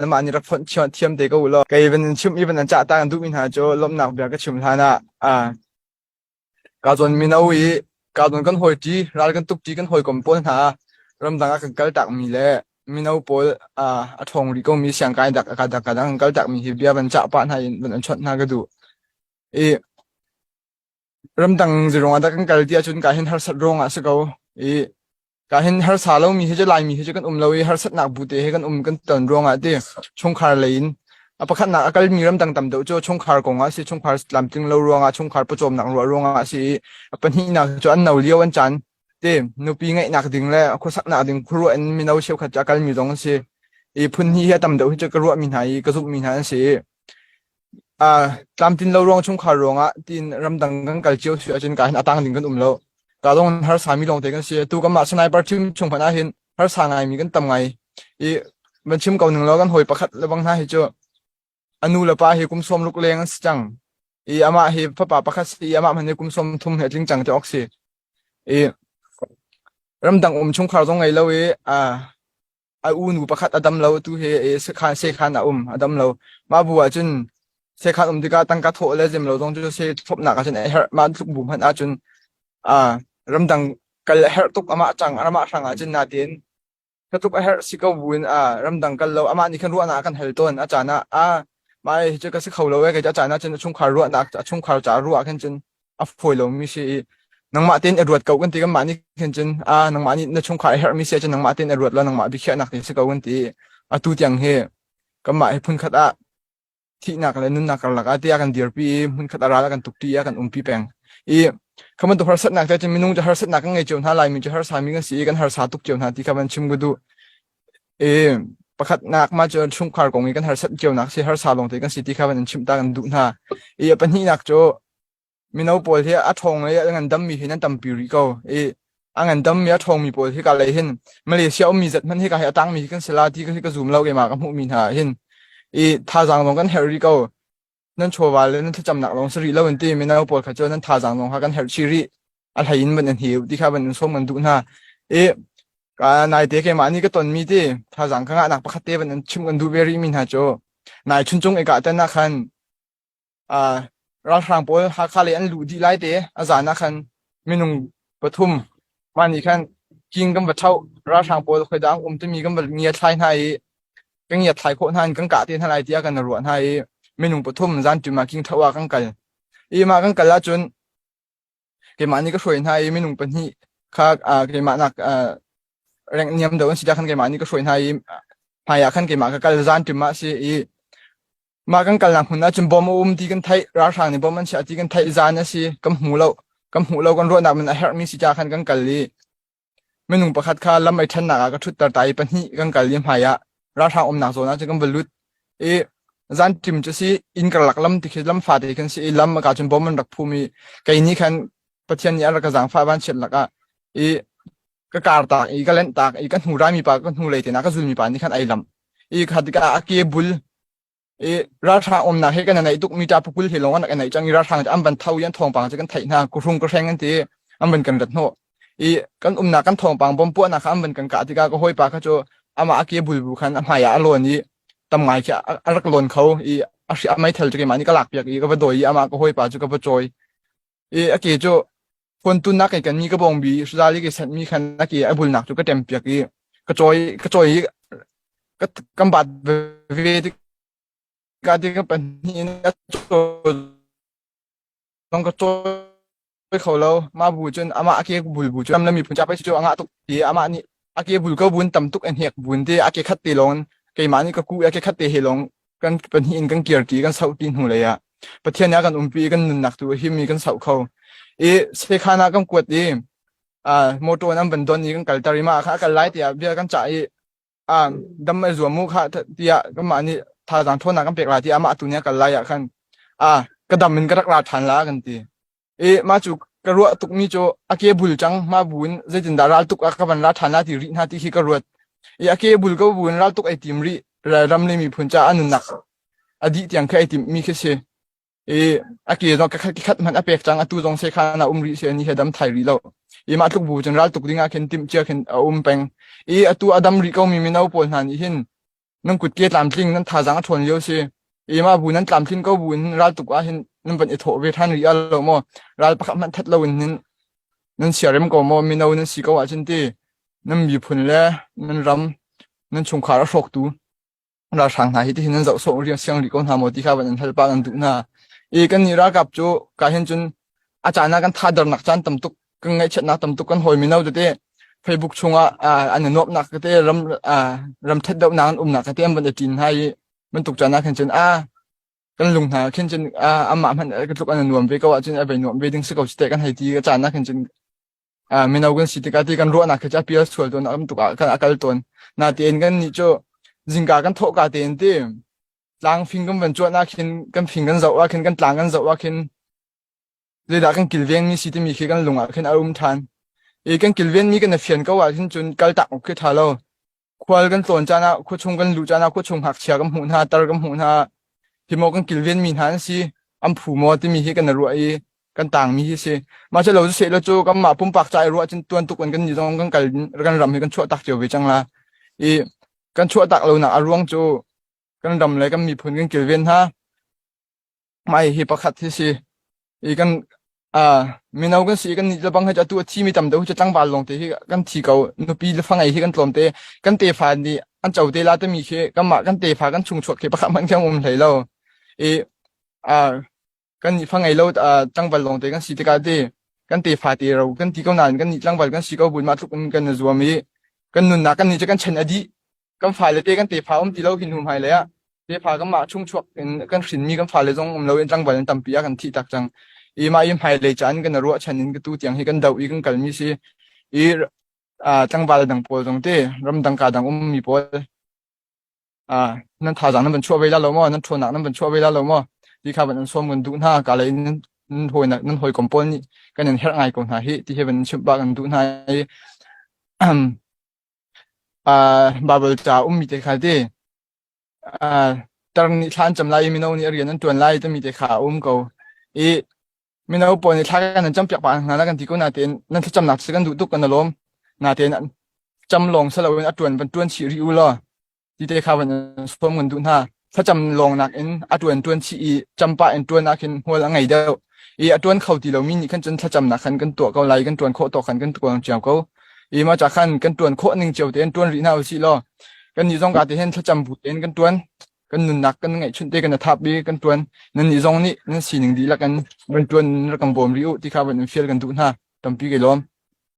Mah nih rak fonh thiam te ko u law. Kei van in chim i van an cah ta kan duhmi hna cu lawmhnak bia ka chim hlan ah ah ka zawn mino i ka zawn kan hawi ṭi ral kan tuk ṭi kan hawikom pawl hna ramdang ah kan kal takmi le mino pawl ah a ṭhawng rih komi siangkai dak ka dak ka dang kan kal takmi hi bia van cah pah hna in van an chawnh hna ka duh. I ramdang zirong ah dah kan kal ti ahcun ka hin harsat ruang ah si ko. I Ka hin harsa lomi hi cu Laimi hi cu kan um lo i harsatnak bu te he kan um kan ton ruangah ti chungkhar lei in a pakhatnak a kalmi ramdang tam deuh cu chungkhar kong ah si chungkhar tlamtling lo ruangah chungkhar pawcawmnak ruah ruangah a si i a pahnihnak cu an no lio an caan ti nupi ngeihnak ding le khuasaknak ding khuaruah in mino cheukhat cu a kalmi zong an si i phun hnih hi a tam deuh hi cu ka ruahmi hna i ka zumhmi hna an si i Tlamtlin lo ruang chungkhar ruangah tiin ramdang kan kal cio si ahcun ka hin a tang ding kan um lo. Ka zong harsa mi lawngte kan si. Tu kanmah sniper team chung hmanh ahhin harsa ngaimi kan tam ngai. I van chim ko ning law kan hawi pakhat le bang hna hi cu a nu le pa hi kum sawm ruk leng an si cang. I amah hi fapa pakhat si i amah hmanh hi kum 30 he a tling cang ti awk si. I ramdang um chungkhar zong ngei lo i a unu pakhat a dam lo tu hi sekhan sekhan a um a dam lo mah bu ah cun sekhan um tikah tangka thawh le zem lo zong cu se thlopnak ah cun a herh mah tluk bu hmanh ahcun a ramdang kal a herh tuk amah cang amah hrang ah cun natin ka tluk a herh si ko bu in a ramdang kal lo amah nih khan ruahnak a kan hal tawn a caan ah a mah hi cu ka si kho lo e kei cu a caan ah cun a chungkhar ruahnak a chungkhar ca ruah khan cun a fawi lomi si i nangmah tein i ruat ko kan ti kanmah nih khin cun a nangmah nih na chungkhar a herhmi si ahcun nangmah tein i ruat law nangmah biakhiahnak te si ko kan ti atu tiang hi kanmah hi phunkhat ah thihnak le nunnak karlak ah tiah kan dirpi i hmunkhat a ral ah kan tukti ah kan umpi peng i kha bantuk harsatnak te cun minung cu harsatnak kan ngei cio hna laimi cu harsami kan si i kan harsa tuk cio hna ti kha van chim ka duh i pakhatnak mah cu chungkhar kong i kan harsat cio nak si harsa lawng te kan si ti kha van in chimh ta kan duh hna i a pahnihnak cu mino pawl hi a ṭhawng i a ngandammi hi nan tampi rih ko i a ngandammi a ṭhawngmi pawl hi ka lei hin Malaysia ummi zat hmanh hi ka hi a tangmi hi kan si la ti hi ka zum lo keimah ka hmuhmi hna ah hin i thazaang zong kan herh rih ko nan chawva le nan thlacamnak lawng si rih lo in ti mino pawl kha cu nan thazaang zong kha kan herh chih rih a hlei in van in hi ti kha van in sawm kan duh hna i ka naite keimah nih ka tonmi ti thazaang ka ngahnak pakhat te van in chim kan duh ve rih mi hna cu nai chuncung i kah tan ah khan Ralhrang pawl Hakha lei an luh dih lai te a zan ah khan minung pathum mah nih khan king kan va ṭhoh. Ralhrang pawl khoidah an um timi kan va ngiathlai hna i kan ngiathlai khawh hna in kan kah te hna lai tiah kan i ruah hna i minung pathum zanṭim ah king ṭhoh ah kan kal. I mah kan kal ahcun keimah nih ka hruai hna i minung pahnih kha keimah nak rank niam deuh an si khan keimah nih ka hruai hna i hmai ah khan keimah ka kal zan ṭim ah si i mah kan kalnak hmun ah cun bom a um ti kan theih ralhrang nih bom an chiah ti kan theih zan a si kan hmu lo kan hmuh lo kan ruahnak man a herhmi si ca khan kan kal i Minung pakhat kha lam ei ṭhennak ah ka ṭhutter ta i pahnih kan kal i hmai ah ralhrang umnak zawn ah cun kan va lut i zanṭim cu si inn karlak lam ti khi lam fate khan si i lam ka cun bom an rak phum i kei nih khan Pathian nih a rak ka zaangfah vanchiat lakah i ka kar tak i ka lenh tak i ka hnu raimi pa ka hnu lei te na ka zulmi pa nih khan ai lamh i kha tikah a ke bul i ralhrang umnak he kan i naih tuk mi ṭa pukul he lawng an rak i naih cang i ralhrang cu an van tho i an thawngpang cu kan theih hna kuhrung kuhreng an ti an van kan rat hnawh i kan umnak kan thawngpang bom puahnak kha an van kan kah tikah ka hawipa kha cu amah a ke bulbu khan a hmai ah a lawn i tam ngai khi a rak lawn kho i a hri a meithal cu keimah nih ka lak piak i ka va dawi i amah ka hawipa cu ka va cawi i a ke cu phone tunnak i kan mi ka bawngbi hrizal i ka senhmi khan a ke a bulnak cu ka ṭem piak i ka cawi ka cawi i ka kan bat ve tikah ti ka pahnih in a cawi zong ka cawi kho lo mah bu cun amah a ke bul bu cu ram le miphun ca pei cu a ngah tuk ti amah nih a ke bul ko bun tam tuk a hnek bun te a ke khat te lawng keimah nih ka ku a ke khat te he lawng kan pahnih in kan kir ṭi kan sauh ṭi hnu lei ah Pathian nih a kan umpi i kan nunnak tu a him i kan sauh kho i sekhan ah kan kuat i motor in an van don i kan kalter i mah kha a kal lai tiah bia kan cah i dam ai zuam mu kha tiah kanmah nih thazaang ṭhawnnak kan pek lai tiah amah tu nih a kal lai ah khan ka dam in ka rak ra ṭhan la kan ti I mah cu ka ruah tukmi cu a ke bul cang mah bu in zeitindah ral tuk ah ka van ra ṭhan la ti rih hna ti khi ka ruat. I a ke bul ko bu in ral tuk ai tim rih ram le miphun caah a nunnak a dih tiang khi ai timhmi khi si. I a ke zong ka khat khat hmanh a pek cang atu zong sekhan ah um rih si ani he dam thai rih lo. I mah tluk bu cun ral tuk ding ah khin timh cia khin a um peng. I atu a dam rih komi mino pawl hna nih hin. Nan kutke tlamtling nan thazaang a ṭhawn lio si. I mah bu nan tlamtlin ko bu in raltuk ah hin nan van i thawh ve ṭhan rih ah lo maw? Ral pakhat hmanh that lo in hin nan siarem ko maw? Mino nan si ko ahcun ti nan miphun le nan ram nan chungkhar a hrawktu ralhrang hna hi tihin nan zoh sawh riang siang rih ko hna maw ti kha van in hal pah nan duh hna. I kan nih ralkap cu ka hin cun a caan ah kan thadernak caan tam tuk kan ngaihchiatnak tam tuk kan hawi mino tete Facebook chungah an i nuamhnak tete ram ram that deuhnak an umnak tete an van i ṭin hna i bantuk caan ah khin cun a kan lung hna khin cun amah hmanh ka tluk an nuam ve ko ahcun a vei nuam ve ding si ko teh kan hei ti ka caan ah khin cun mino kan si tikah ti kan ruahnak khi cu a pial sual tawn am tuk ah kan a kal tawn na tein kan nih cu zingka kan thawh ka tein ti tlang fing kan van cuan ah khin kan fing kan zoh ah khin kan tlang kan zoh ah khin zeidah kan kilvengmi si timi khi kan lung ah khin a um ṭhan. I kan kilvenmi kan i fian ko ahhin cun kaltak awk khi ṭha lo. Khual kan tlawn caan ah, khuachung kan luh caan ah khuachung ngakchia kan hmuh hna, tar kan hmuh hna. Hi maw kan kilvenmi hna an si, an phu maw timi hi kan i ruah i kan tangmi hi si. Mah cu lo cu seh cu kanmah pumpak ca i ruah cun tuan tuk in kan nih zong kan kal kan ram hi kan chuah tak cio ve cang la. I kan chuah tak lonak a ruang cu kan ram le kan miphun kan kilven hna. Mah hi pakhat hi si. I kan mino kan si kan nih lebang hi atu a thimi tam deuh hi tlangval lawng te hi kan thi ko. Nupi le fa ngei hi kan tlawm te. Kan tefa nih an co te la timi khi kanmah kan tefa kan chungchuak khi pakhat hmanh khi an um hlei lo. I kan nih fa ngei lo tlangval lawng te kan si tikah ti kan tefa te ro kan ti ko nain kan nih tlangval kan si ko buin mah tluk in kan i zuam i kan nunnak kan nih cu kan chan a dih. Kan fale te kan tefa um ti lo hi hnu hmailei ah tefa kanmah chungchuak in kan hrinmi kan fale zong um loin tlangval in tampi ah kan thih tak cang. I mah i hmailei caan kan i ruahchan in ka tu tiang hi kan doh i kan kalmi si. I tlangval dang pawl zong te ramdang ka dang ummi pawl nan thazaang nan van chuah ve la lo maw nan ṭhawnnak nan van chuah ve la lo maw ti kha van an sawm kan duh hna ka lei nan hawi nan hawikom pawl nih kan in herh ngai ko hna hi ti hi van in chimh bak kan duh hna i Baibal ca ummi te kha ti tar nih thla an cam lai i mino nih rian an ṭuan lai timi te kha a um ko. I mino pawl nih thla kan an campiak pah hna kan ti ko natein nan thlacamnak cu kan duh tuk kan i lawm. Natein cam lawng si loin a ṭuan van ṭuan chih rih u law ti te kha van sawm kan duh hna. Thlacam lawng nakin a ṭuan ṭuan chih i cam pah in ṭuan ah khin hmual a ngei deuh. I a ṭuan kho ti lomi nih khan cun thlacamnak khan kan tuah ko lai kan ṭuan khawh tawk khan kan ṭuan cio ko. I mah ca khan kan ṭuan khawh ning cio tein ṭuan rih hna usih law kannih zong ka te hin thlacam bu tein kan ṭuan kan nunnak kan ngeihchunh te kan i thap i kan ṭuan nan nih zong nih nan sining dihlak in van ṭuan rak kan bawm rih u ti kha van in fial kan duh hna tampi kai lawm.